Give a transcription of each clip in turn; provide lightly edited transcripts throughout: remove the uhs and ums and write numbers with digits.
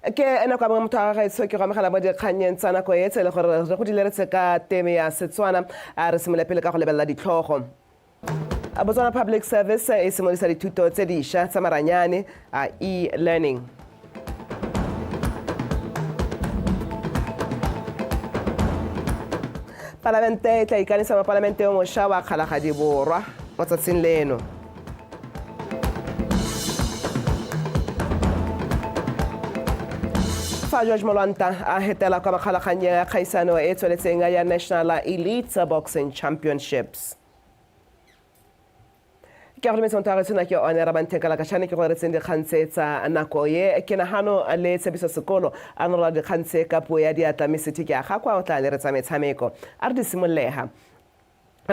Ke nako ya bongwe motho wa gaetsho ke go amogela mo dikgannyeng tsa nako e tse e le gore re go di leretse ka teme ya Setswana. A re simolole pele ka go lebelela ditlhogo. Botswana Public Service e simolodisa dithuto tse dišwa tsa maranyane a e-learning. Palamente e tla ikanisa mopalamente yo mošwa wa Kgalagadi Borwa mo tsatsing leno. Fa George Molwanta a hetela kwa makgalaganyeng ya kgaisano e e tsweletseng ya National Elite Boxing Championships. Ke a go dumedisa motho wa gaetsho, nna ke one Rabantheka Lakashane ke go retseng dikgang tse tsa nako ye. Ke nagano le Tshepiso Sekolo a norola dikgang tse ka puo ya diatla mme Sethe ke a gakwa o tla leretsa metshameko. A re di simololega.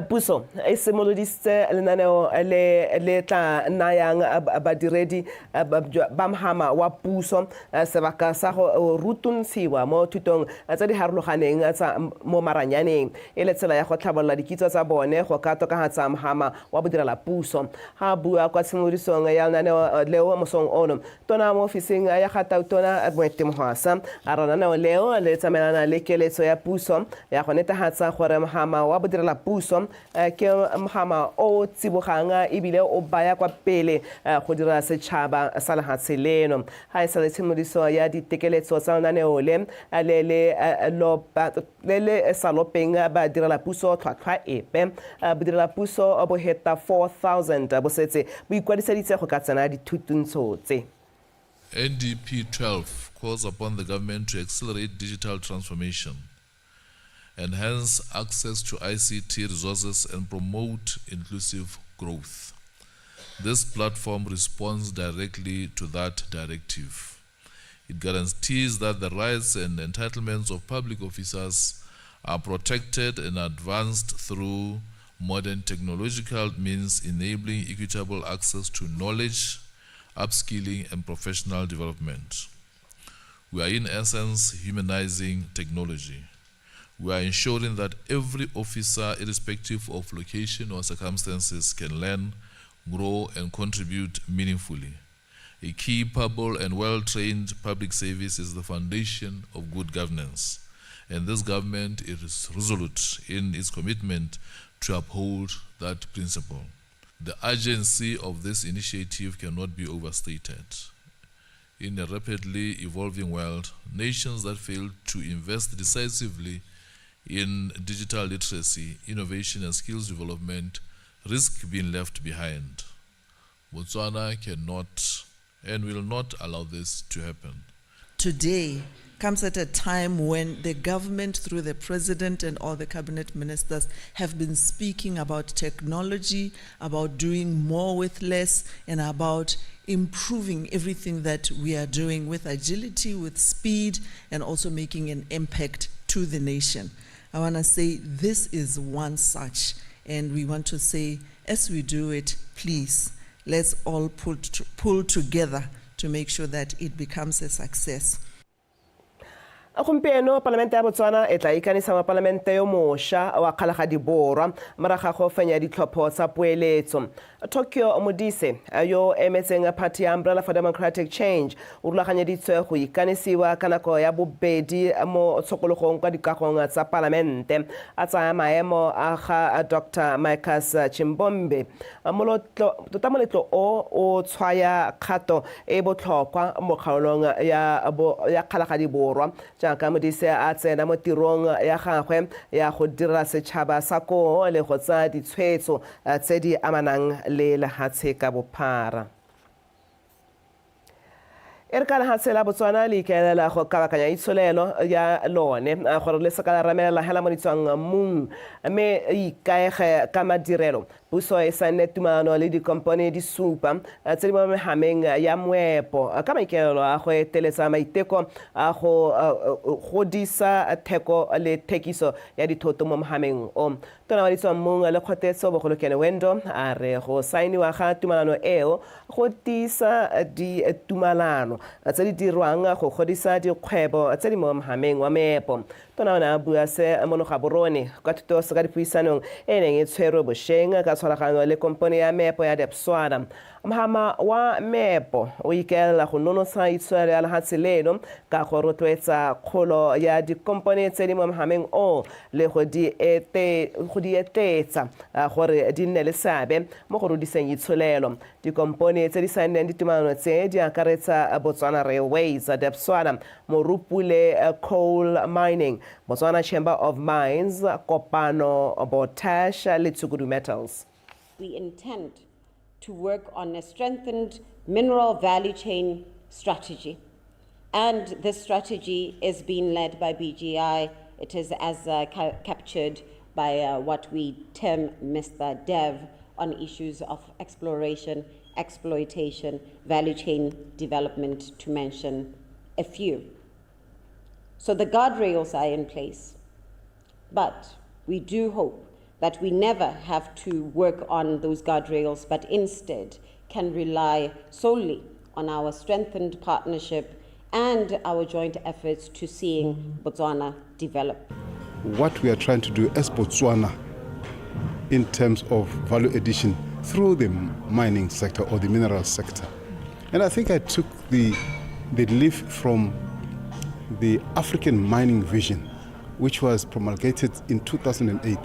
Puso e simolodisitse lenaneo le le tla nayang badiredi ba mhama wa puso sebaka sa go rutuntshiwa mo thutong tse di harologaneng tsa mo maranyaneng e le tsela ya go tlhabolola dikitso tsa bone go ka tokafatsa mhama wa bodirelapuso. Ga a bua kwa tshimolodisong ya lenaneo leo mosong ono, Tona mo ofising ya ga Tautona Moeti Mohwasa a re lenaneo leo le tsamaelana le keletso ya puso ya go netefatsa gore mhama wa bodirelapuso ke mhama o o tsibogang ebile o baya kwa pele go dira setšhaba sa lehatshe leno. Ga e sale tshimolodiso ya ditekeletso tsa lenaneo le le le le sa lopeng badirelapuso tlhwatlhwa epe, bodirelapuso bo heta 4000 bo setse bo ikwadiseditse go ka tsena dithutuntsho tse. NDP 12 calls upon the government to accelerate digital transformation, enhance access to ICT resources and promote inclusive growth. This platform responds directly to that directive. It guarantees that the rights and entitlements of public officers are protected and advanced through modern technological means enabling equitable access to knowledge, upskilling and professional development. We are in essence humanizing technology. We are ensuring that every officer, irrespective of location or circumstances, can learn, grow and contribute meaningfully. A capable and well-trained public service is the foundation of good governance, and this government is resolute in its commitment to uphold that principle. The urgency of this initiative cannot be overstated. In a rapidly evolving world, nations that fail to invest decisively in digital literacy, innovation and skills development risk being left behind. Botswana cannot and will not allow this to happen. Today comes at a time when the government, through the president and all the cabinet ministers, have been speaking about technology, about doing more with less, and about improving everything that we are doing with agility, with speed, and also making an impact to the nation. I want to say this is one such, and we want to say, as we do it, please, let's all pull together to make sure that it becomes a success. Gompieno Palamente ya Botswana e tla ikanisa mopalamente yo mosha wa Kgalagadi Borwa morago ga go fenya ditlhopho tsa poeletso. Tokyo Modise yo o emetseng phathi ya Umbrella for Democratic Change o rulaganyeditswe go ikanisiwa ka nako ya bobedi mo tshokologong kwa dikagong tsa palamente a tsaya maemo a ga Doctor Micus Chimbombe. Tota moletlo o o tshwaya kgato e e botlhokwa mo kgaolong ya ya Kgalagadi Borwa jaaka Modise a tsena mo tirong ya gagwe ya go direla setšhaba sa koo le go tsaya ditshwetso tse di amanang le lehatshe ka bophara. E re ka lehatshe la Botswana le ikaelela go kabakanya itsholelo ya lone gore le seka la ramelela hela mo ditswang mmung mme e ikaege ka madirelo, puso e saenne tumalano le dikompone di supa tse di mo mehameng ya moepo ka maikaelelo a go eteletsa maiteko a go godisa theko le thekiso ya dithoto mo mohameng o. Tona wa ditswammung le Kgotetso Bogolokene Wendo a re go saeniwa ga tumalano eo go tiisa ditumalano tse di dirwang go godisa dikgwebo tse di mo mhameng wa meepo. Tona o ne a bua se mono Gaborone kwa thutosekadipuisanong e e neng e tshwerwe bosheng ka tshwaragano le kompone ya meepo ya Debswana. Mhama wa meepo o ikaelela go nonotsha itsholelo ya lehatshe leno ka go rotloetsa kgolo ya dikompone tse di mo mhameng o le go di etletsa gore di nne le seabe mo go rodiseng itsholelo. Dikompone tse di saenneng ditumalano tse di akaretsa Botswana Railways, Debswana, Morupule Coal Mining, Botswana Chamber of Mines, Kopano Botash le Tshukudu Metals. We intend to work on a strengthened mineral value chain strategy. And this strategy is being led by BGI. It is as captured by what we term Mr. Dev on issues of exploration, exploitation, value chain development, to mention a few. So the guardrails are in place, but we do hope that we never have to work on those guardrails, but instead can rely solely on our strengthened partnership and our joint efforts to seeing Botswana develop. What we are trying to do as Botswana in terms of value addition through the mining sector or the mineral sector. And I think I took the leaf from the African mining vision, which was promulgated in 2008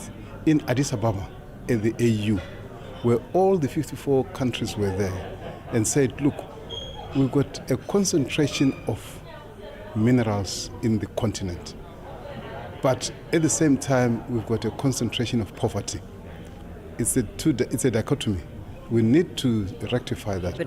in Addis Ababa at the AU, where all the 54 countries were there, and said, look, we've got a concentration of minerals in the continent, but at the same time, we've got a concentration of poverty. It's a dichotomy. We need to rectify that.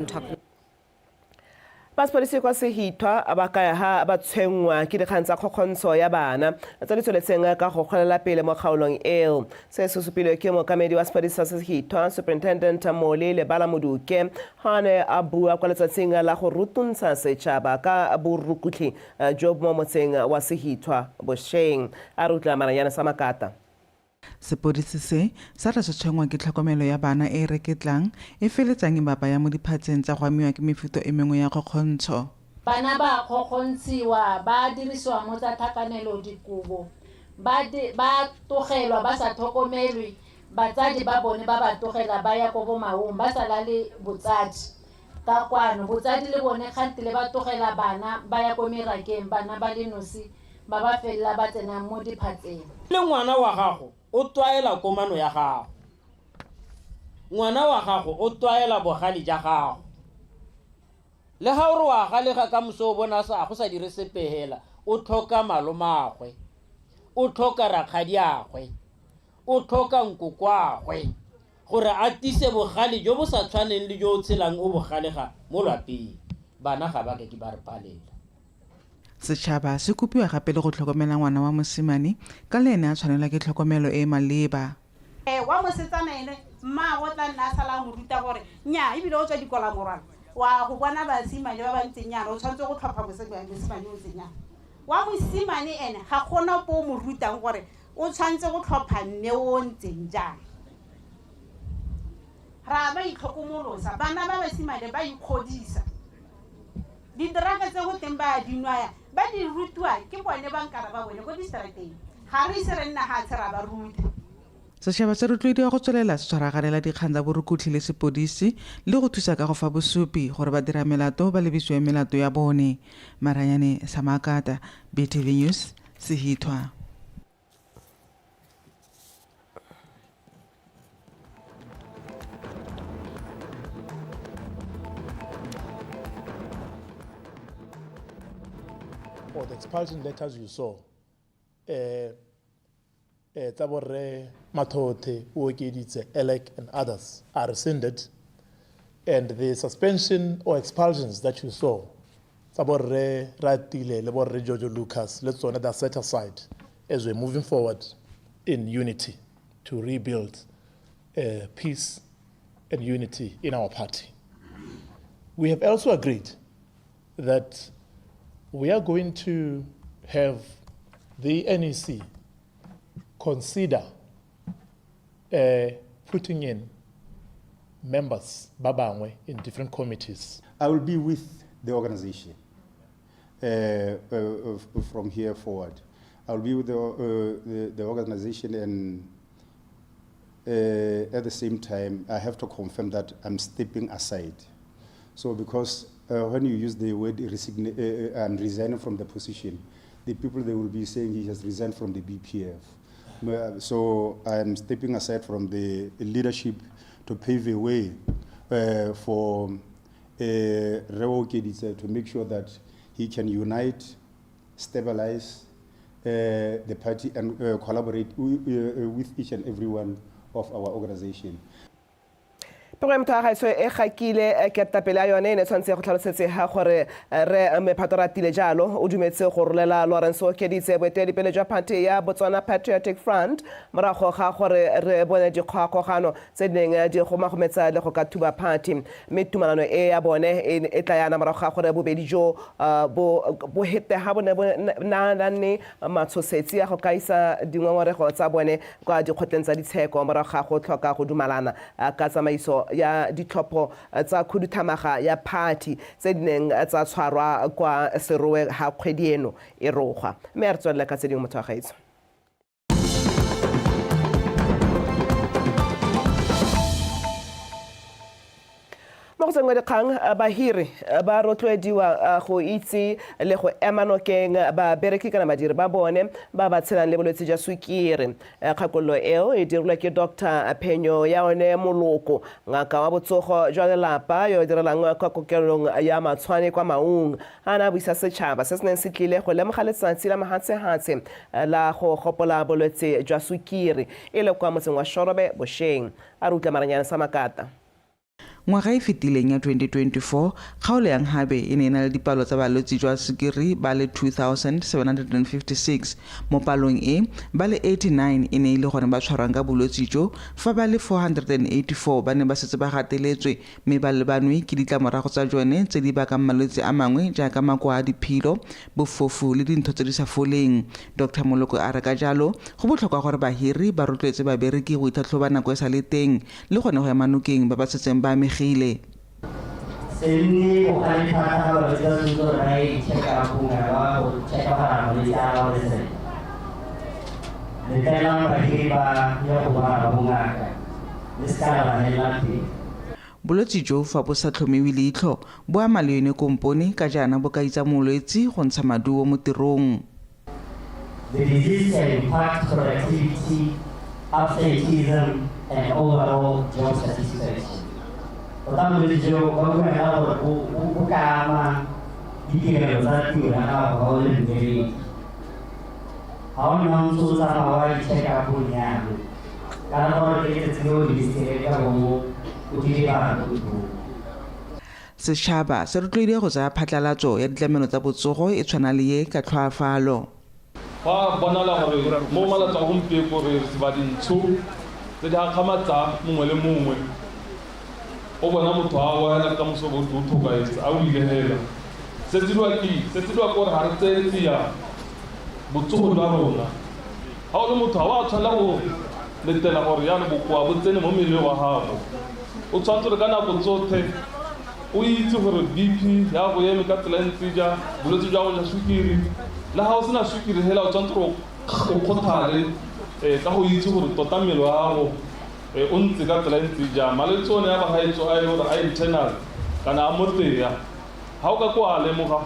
Ba sepodisi kwa Sehithwa ba kaya ha ba tshwenngwa ke dikgang tsa kgokgontsho ya bana tse di tsweletseng ka go golela pele mo kgaolong eo. Se se supilwe ke mookamedi wa sepodisi sa Sehithwa, Superintendent Mole Lebala Moduke, ga ne a bua kwa letsatsing la go rutuntsha setšhaba ka borukutlhi jo mo motseng wa Sehithwa bošeng. A re utlwa Maranyane sa Makata. Sepodisi se sa re se tshwenngwa ke tlhokomelo ya bana e e reketlang e feletsang e ba baya mo diphatseng tsa go amiwa ke mefuta e mengwe ya kgokgontsho. Bana ba kgokgontshiwa, ba dirisiwa mo tsa tlhakanelo dikobo, ba togelwa ba sa tlhokomelwe, batsadi ba bone ba ba togela ba ya ko bomaong ba sa lale botsadi ka kwano. Botsadi le bone kgantele ba togela bana ba ya ko merakeng, bana ba le nosi ba ba felela ba tsena mo diphatseng. Le ngwana wa gago o tlwaela komano ya gago, ngwana wa gago o tlwaela bogale ja gago. Le ga o re wa galega ka moso o bona sa go sa dire sepe hela, o tlhoka malomagwe, o tlhoka rakgadiagwe, o tlhoka nkokwagwe gore a tise bogale jo bo sa tshwaneng le jo o tshelang o bogalega mo lwapeng. Bana ga ba ke ba re palela. Setšhaba se kopiwa gape le go tlhokomela ngwana wa mosimane ka le ene a tshwanelwa ke tlhokomelo e e maleba. Wa mosetsana ene mmaagwe o tla nna a sala a mo ruta gore nnyaa ebile o tswa dikola morwalo wa go bona basimane ba ba ntseng yana, o tshwanetse go tlhopha mosimane o ntseng yana. Wa mosimane ene ga gona po o mo rutang gore o tshwanetse go tlhopha mme o ntseng jang. Ra ba itlhokomolosa, bana ba basimane ba ikgodisa. Didraka tse go teng ba di nwaya, ba di rutiwa ke bone bankara ba bone ko distrateng. Ga re ise re nna gatshe ra ba ruta. Setšhaba se rotloediwa go tswelela se tshwaraganela dikgang tsa borukutlhi le sepodisi le go thusa ka go fa bosupi gore ba dira melato ba lebisiwe melato ya bone. Maranyane Samakata, BTV News, Sehithwa. Or the expulsion letters you saw, tsa borre Mathothe, Ookeditse, Elec, and others are rescinded, and the suspension or expulsions that you saw, tsa borre Ratile le borre Jojo Lucas, le tsone they are set aside as we're moving forward in unity to rebuild peace and unity in our party. We have also agreed that we are going to have the NEC consider putting in members, babangwe, in different committees. I will be with the organization from here forward. I will be with the organization At the same time, I have to confirm that I'm stepping aside. So because when you use the word I'm resigning from the position, the people, they will be saying he has resigned from the BPF. So I'm stepping aside from the leadership to pave a way for Rre Ookeditse to make sure that he can unite, stabilize the party and collaborate with each and every one of our organization. Pego ya motho wa gaetsho e gakile ketapele ya yone e ne tshwanetse go tlhalosetse ga gore re Mephato Ratile jalo o dumetse go rolela Lawrence Ookeditse boeteledipele jwa party ya Botswana Patriotic Front morago ga gore re bone dikgogakgogano tse di neng di gomagometsa le go ka thuba party. Mme tumalano e ya bone e tla yana morago ga gore bobedi jo bo hete ga bo ne bo naanane matshosetsi a go ka isa dingongorego tsa bone kwa dikgotleng tsa ditsheko morago ga go tlhoka go dumalana ka tsamaiso ya ditlhopho tsa khuduthamaga ya party tse di neng tsa tshwarwa kwa Serowe ga kgwedi eno e rogwa. Mme a re tswelele ka tse dingwe, motho wa gaetsho. Mo go tsengwe dikgang, bahiri ba rotloediwa go itse le go ema nokeng babereki kana badiri ba bone ba ba tshelang le bolwetse jwa sukiri. Kgakololo eo e dirilwe ke Dr Phenyo ya one Moloko, ngaka wa botsogo jwa lelapa yo direlang kwa kokelong ya Matshwane kwa Maung, a na buisa setšhaba se se neng se tlile go lemoga letsatsi la mahatshehatshe la go gopola bolwetse jwa sukiri e le kwa motseng wa Shorobe bosheng. A re utlwa Maranyane sa Makata. Ngwaga e fetileng ya 2024, kgaolo ya Nhabe e ne e na le dipalo tsa balwetse jwa sukiri ba le 2756. Mo palong e, ba le 89 e ne e le gone ba tshwarwang ka bolwetse jo, fa ba le 484 ba ne ba setse ba gateletswe mme ba lebanwe ke ditlamorago tsa jone tse di bakang malwetse a mangwe jaaka makoa a diphilo, bofofu le dintho tse di sa foleng. Dr Moloko a re ka jalo go botlhokwa gore bahiri ba rotloetse babereki go itlhatlhoba nako e sa le teng le gone go ema nokeng ba ba setseng ba amegile. Se nne bogale thata ga balwetse ba tshwanetse gore ba ye di-check-up-ong kana ba go check-a gore a malwetse a laolesega. Letlelang bahiri ba ye go bona ba bongaka, le seka la ba nelela pele. Bolwetse jo fa bo sa tlhomiwe leitlho bo ama le yone kompone ka jaana bo ka itsa molwetsi go ntsha maduo mo tirong. The disease can impact productivity, absenteeism and overall job satisfaction. Tota bolwetse jo ba bua ka gore bo ka ama ditirelo tsa tiro ya gago ga o le mmereki. Ga o nna o ntse o tsamaya wa di-check-up-ong jalo, kana gore ke letsatsi le o lebisitseng ka bo o diribala ko tirong. Setšhaba se rotloediwa go tsaya phatlalatso ya ditlamelo tsa botsogo e tshwana le ye ka tlhoafalo. Go a bonala gore mo malatsi a gompieko re resiva dintsho tse di gakgamatsang mongwe le mongwe. O bona motho a wa hela ka moso bo o tlhokaetse a o ile hela. Se se diriwa ke eng? Se se diriwa ke gore ga re tseye tsia botsogo jwa rona. Ga o le motho ga o a tshwanela go letela gore jaanong bokoa bo tsene mo mmeleng wa gago. O tshwanetse gore ka nako tsotlhe o itse gore BP ya go eme ka tsela e ntse jang, bolwetse jwa go ja sukiri. Le ga o sena sukiri hela o tshwanetse gore o kgothale ka go itse gore tota mmele wa gago o ntse ka tsela e ntse jang. Malwetse one a bagaetsho a e le gore a internal kana a mo tea, ga o ka ko a lemoga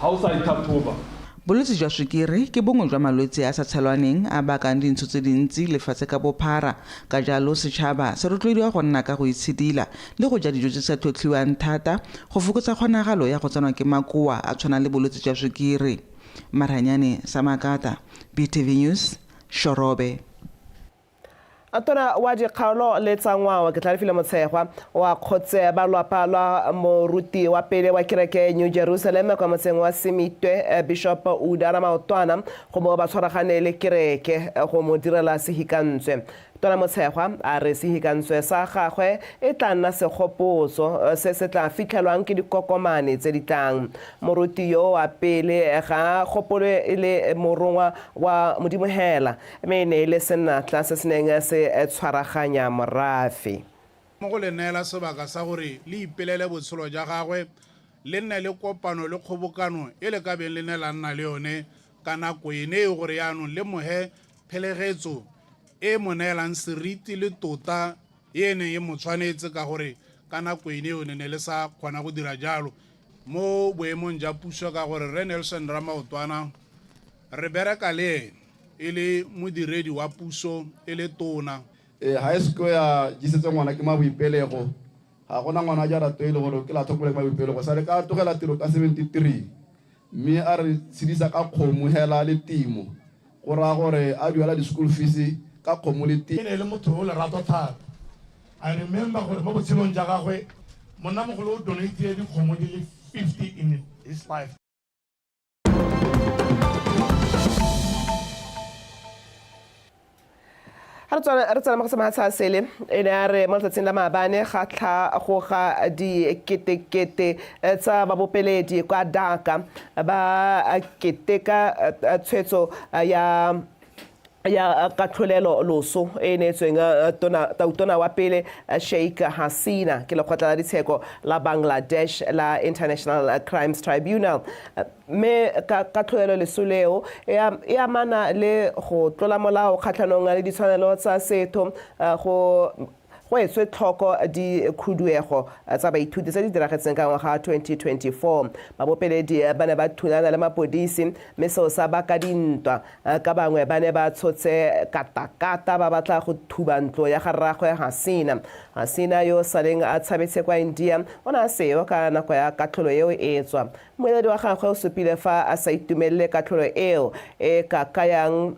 ga o sa itlhatlhoba. Bolwetse jwa sukiri ke bongwe jwa malwetse a sa tshelwaneng a bakang dintsho tse dintsi lefatshe ka bophara. Ka jalo setšhaba se rotloediwa go nna ka go itshidila le go ja dijo tse di sa tlhotlhiwang thata go fokotsa kgonagalo ya go tsenwa ke makoa a tshwana le bolwetse jwa sukiri. Maranyane Samakata, BTV News, Shorobe. Tona wa dikgaolo le tsa ngwao ke Tlhalefile Motshegwa o akgotse ba lwapa lwa moruti wa pele wa kereke New Jerusalem kwa motseng wa Semitwe, Bishop Uda Ramaotwana, go bo ba tshwaragane le kereke go mo direla sehikantswe. Tona Motshegwa a re sehikantswe sa gagwe e tla nna segopotso se se tla fitlhelwang ke dikokomane tse di tlang. Moruti yo wa pele ga a gopolwe e le morongwa wa Modimo hela, mme e ne e le senatla se se neng se tshwaraganya morafe. Mo go le neela sebaka sa gore le ipelele botshelo ja gagwe, le nne le kopano le kgobokano e le ka beng le ne la nna le yone ka nako ene eo, gore yaanong le mohe phelegetso e mo neelang seriti le tota e neng e mo tshwanetse ka gore ka nako ene eo ne ne le sa kgona go dira jalo mo boemong ja puso ka gore Rre Nelson Ramaotwana re bereka le ene e le modiredi wa puso e le tona. Ee, ga e seke ya jesetswa ngwana ke maboipelego. Ga gona ngwana ja rato e le gore ke la tlhokomela ke maboipelego. Sa le ka tlogela tiro ka 73 mme a re tshedisa ka kgomo hela le temo. Go raya gore a duela di-school fees ka kgomo le temo. E ne e le motho o lerato thata. I remember gore mo botshelong ja gagwe monnamogolo o donate dikgomo di le 50 in his life. Ga re tswela mo go semahatsha sele e ne a re mo letsatsing la maabane ga tlhagoga diketekete tsa babopeledi kwa Dhaka ba keteka tshwetso ya katlholelo loso e neetsweng tautona wa pele Sheikh Hasina ke lekgotla la ditsheko la Bangladesh la International Crimes Tribunal. Mme katlholelo leso leo e amana le go tlola molao kgatlhanong le ditshwanelo tsa setho go etswe tlhoko dikhuduego tsa baithuti tse di diragetseng ka ngwaga 2024. Babopeledi ba ne ba thulana le mapodisi mme seo sa baka dintwa ka bangwe ba ne ba tshotse katakata ba batla go thuba ntlo ya ga rraagwe Hasina. Hasina yo saleng a tshabetse kwa India o ne a seo ka nako ya katlholo eo e tswa. Moeledi wa gagwe o supile fa a sa itumelele katlholo eo e ka kayang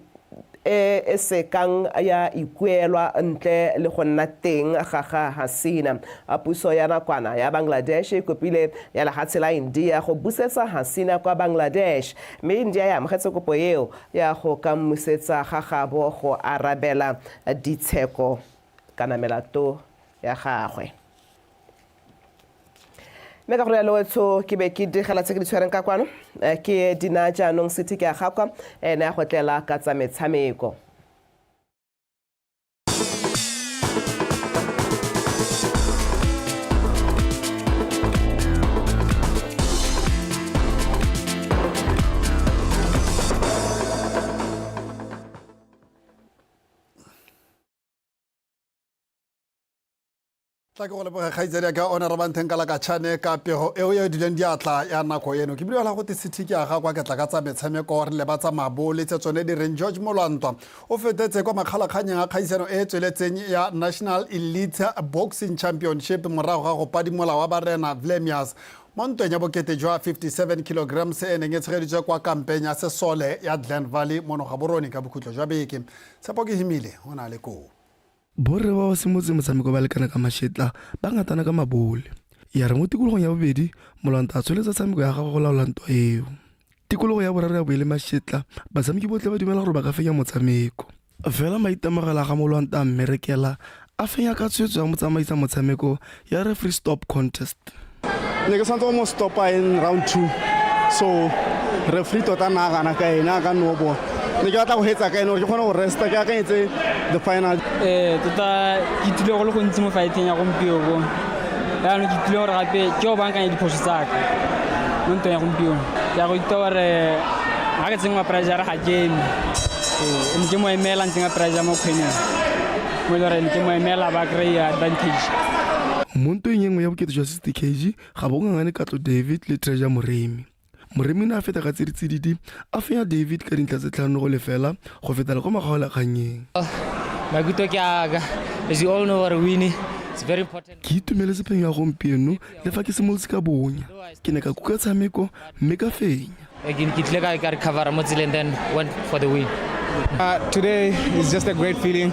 e sekang ya ikuelwa ntle le go nna teng ga ga Hasina. Puso ya nakwana ya Bangladesh e kopile ya lehatshe la India go busetsa Hasina kwa Bangladesh, mme India ya amogetse kopo eo ya go ka mmusetsa ga gabo go arabela ditsheko kana melato ya gagwe. Mme ka gore yalo wetsho ke be ke digela tse ke di tshwereng ka kwano ke dina jaanong city ke a gakwa ene ya go tlela ka tsa metshameko. Tla ke go leboge kgaitsadi ka one re banteng ka lakatšhane ka pego eo e dileng diatla ya nako eno. Ke bile go te city ke aga kwa ke tla ka tsa metshameko re leba tsa mabole tse tsone di reng George Molwantwa o fetetse kwa makgalakganyeng a kgaisano e tsweletseng ya National Elite Boxing Championship morago ga go padimola wa barena Vlemius mo ntweng ya bokete jwa 57 kilograms e neng e tshegeditswe kwa kampeng ya sesole ya Glen Valley mono Gaborone ka bokhutlo jwa beke. Tshepo ke himile o na le koo. Borre ba ba simolotse motshameko ba lekana ka mashetla ba ngatana ka mabole. Ya re mo tikologong ya bobedi Molwanta a tsweletsa tshameko ya gagwe go laola ntwa eo. Tikologo ya boraro ya bo e le mashetla, batshameki botlhe ba dumela gore ba ka fenya motshameko. Fela maitemogelo a ga Molwanta a mmerekela, a fenya ka tshwetso ya motsamaisa motshameko ya referee stop contest. Ne ke santse go mo stopa in round 2, so referee tota na gana ka ene a ka nno bona. Ne ke batla go hetsa ka ene gore ke kgone go resta, ke akanyetse the final. Tota ke ithutile go le gontsi mo fighting ya gompieno. Jaanong ke ithutile gore gape ke go bankanya diphoso tsa ka mo ntweng ya gompieno. Ke a go ithuta gore ga ke tsenngwa pressure ga ke eme. Ne ke mo emela ntseng a pressure mo kgwemeng. Mo e leng gore ne ke mo emela ba kry-a advantage. Mo ntweng e nngwe ya bokete jwa 60 kg ga bo ngangane Katlo David le Treasure Moremi. Moremi o ne a feta ka tsiditsididi a fenya David ka dintlha tse 5-0 go fetela kwa makgaolakgannyeng. Maikutlo ke a ka, as you all know gore winning it's very important. Ke itumeletse phenyo ya gompieno le fa ke simolotse ka bonya. Ke ne ka kuka tshameko mme ka fenya. Ke tlile ka recover mo tseleng, then went for the win. Today is just a great feeling.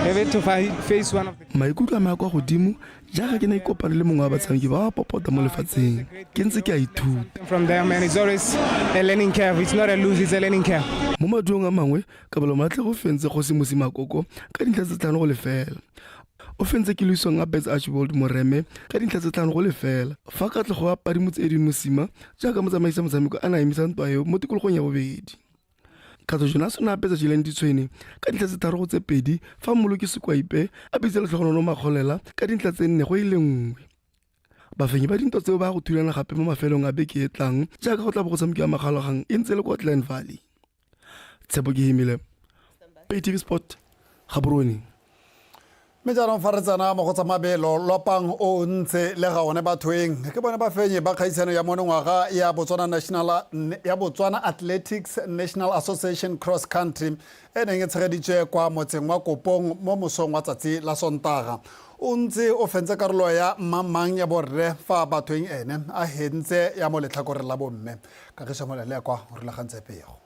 Having to face one of the Maikutlo a me a kwa godimo jaaka ke ne ke kopane le mongwe wa batshameki ba ba popota mo lefatsheng. Ke ntse ke a ithuta. From them, and it's always a learning curve. It's not a lose, it's a learning curve. Mo maduong a mangwe, Kabelo Molatlhegi o fentse Kgosi Mosi Makoko ka dintlha tse 5-0. O fentse Keloisong a Bets Archibald Moreme ka dintlha tse 5-0. Fa Katlego a Padimotse Edwin Mosima jaaka motsamaisa motshameko a ne a emisa ntwa eo mo tikologong ya bobedi. Katso Jonas o ne a apetsa Jillian Ditshwene ka dintlha tse 3-2 fa Mmoloki Sekwaipe a bitsa Letlhogonolo Makgolela ka dintlha tse 4-1. Bafenyi ba dintwa tseo ba go thulana gape mo mafelong a beke e tlang jaaka go tla bo go tshamekiwa makgaolakgang e ntse le kwa Glen Valley. Tshepo ke himile, Pay TV Sport, Gaborone. Mme jaanong fa re tsena mo go tsa mabelo, Lopang o ntse le ga one bathoeng ke bone bafenyi ba kgaisano ya monongwaga ya Botswana National ya Botswana Athletics National Association Cross Country e neng e tshegeditswe kwa motseng wa Kopong mo mosong wa tsatsi la Sontaga. O ntse o fentse karolo ya mmangmang ya borre fa bathoeng ene a hentse ya mo letlhakoreng la bomme. Kagiso Molelekwa o rulagantse pego.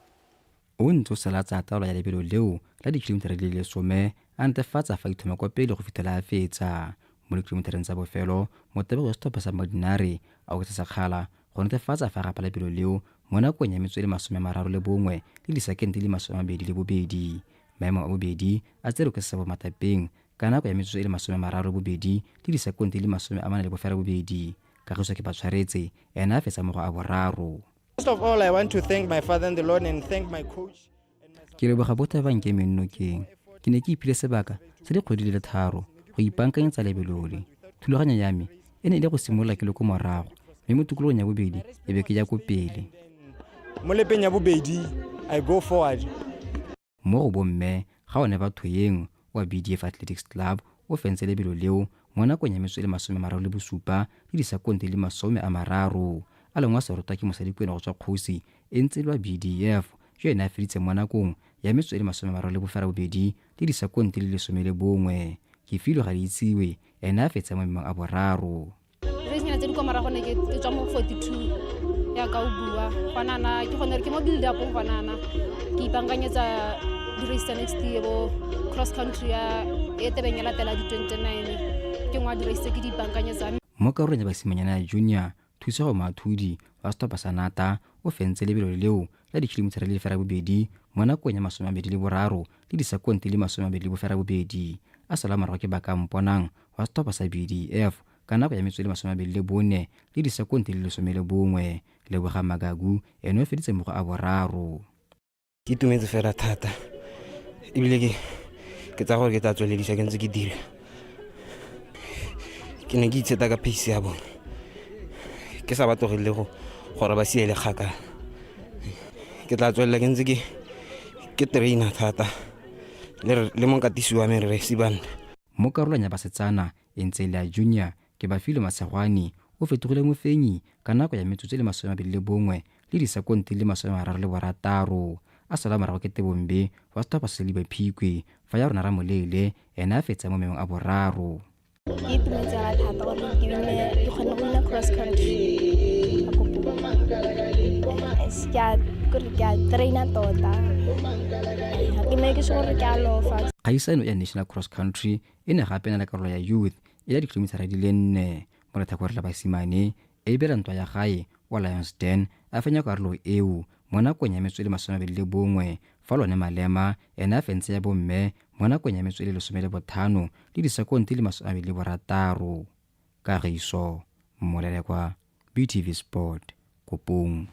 O ntse o sala a tsaya taolo ya lebelo leo la dikilometara di le lesome, a netefatsa fa a ithoma kwa pele go fitlhela a fetsa. Mo dikilometareng tsa bofelo, motebegi wa setlhopha sa Madinare a oketsa sekgala go netefatsa fa a gapa lebelo leo mo nakong ya metsotso e le 31 le disekente di le 22. Maemo a bobedi a tserwe ke Sebo Matapeng ka nako ya metsotso e le 32 le disekonte di le 48. Kagiso Kebatshwaretse ene a fetsa mo go a boraro. First of all, I want to thank my father in the Lord and thank my coach. Ke leboga botlhe ba ba nkemeng nokeng. Ke ne ke iphile sebaka sa dikgwedi di le tharo go ipaakanyetsa lebelo le. Thulaganyo ya me e ne e le go simolola ke le ko morago mme mo tikologong ya bobedi e be ke ya ko pele. Mo lepeng ya bobedi, I go forward. Mo go bomme, Gaone Bathoeng wa BDF Athletics Club o fentse lebelo leo mo nakong ya metsotso e le 37 le disekonte di le 30. A lengwa serotwa ke mosadi Kwena go tswa Kgosi e ntse e le wa BDF yo ene a feditseng mo nakong ya metsotso e le 38 le disekonte di le 11. Kefilwe Gadiitsiwe ene a fetsa mo maemong a boraro. Racenyana tse di kwa morago ne ke tswa mo 42 ya ka o bua gonana ke gone ke mo build up gonana ke ipankanyetsa di-race tsa next year bo cross country ya e tebeng ya latela di-29 ke ngwa di-race tse ke di ipankanyetsang. Mo karolong ya basimanyana ya junior, Thusego Moathodi wa setlhopha sa Nata o fentse lebelo leo la dikilomitara di le ferabobedi mo nakong ya 23 le disekonte di le 28, a salwa morago ke Bakang Mponang wa setlhopha sa BDF ka nako ya metsotso e le 24 le disekonte di le 11. Lebogang Magagu ene o feditse mo go a boraro. Ke itumetse fela thata ebile ke ke tsaya gore ke tla tsweledisa ke ntse ke dira. Ke ne ke itsheta ka pace ya bone ke sa ba tlogelele go gore ba siele kgakala. Ke tla tswelela ke ntse ke ke trainer thata le le mokatisi wa me Rre Sibanda. Mo karolong ya basetsana e ntse e le ya junior, Kebafilwe Masegwane o fetogile mofenyi ka nako ya metsotso e le 21 le disekonte di le 36. A salwa morago ke Tebombe wa setlhopha sa Seliba Phikwe, fa ya rona Ramoleele ene a fetsa mo maemong a boraro. Ke itumetse fela thata gore ke winne, ke kgonne go wina cross country ka Kopong. Ke a kore ke a trainer tota, ga ke make sure gore ke a lofa. Kgaisano ya National Cross Country e ne gape e na le karolo ya Youth e ya dikilomitara di le nne. Mo letlhakoreng la basimane, Abel Ntwa ya gae wa Lions Den a fenya karolo eo mo nakong ya metsotso e le 21, fa Lone Malema ene a fentse ya bomme mo nakong ya metsotso e le 15 le disekonte di le 26. Kagiso Molelekwa, BTV Sport, Kopong.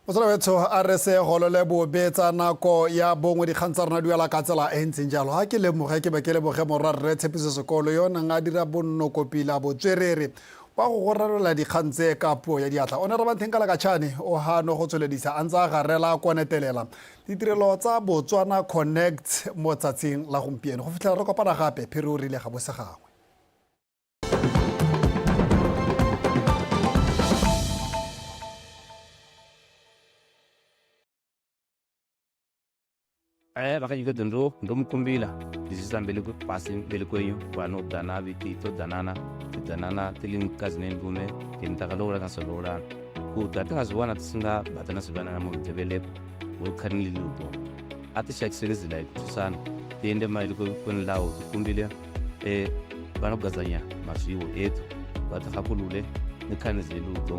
Motswala wetsho a re se golole bobe tsa nako ya bongwe dikgang tsa rona duela ka tsela e ntseng jalo. Ga ke lemoge ke be ke leboge morwa rre Tshepiso Sekolo yo neng a dira bonnokopila botswerere wa go go ranola dikgang tse ka puo ya diatla. O ne Rabantheng Kalakatšhane o gano go tsweledisa a ntse a garela konetelela ditirelo tsa Botswana Connect mo tsatsing la gompieno. Go fitlhela re kopana gape, Phiri o rile ga bo se gangwe. Vakanyika ndo ndomukumbila ndisisambele pasi mbele kwenyu vano dana viti to danana tidanana tili mkazi nendume tintakalola kasololana kuta tingaziwana tisinga batana sivanana mutebelepo wekhanile luto atishakisele kusana tiende maili kwenlawo tikumbile vanogazanya mazviwo etu vatikhakulule nikhanize luto.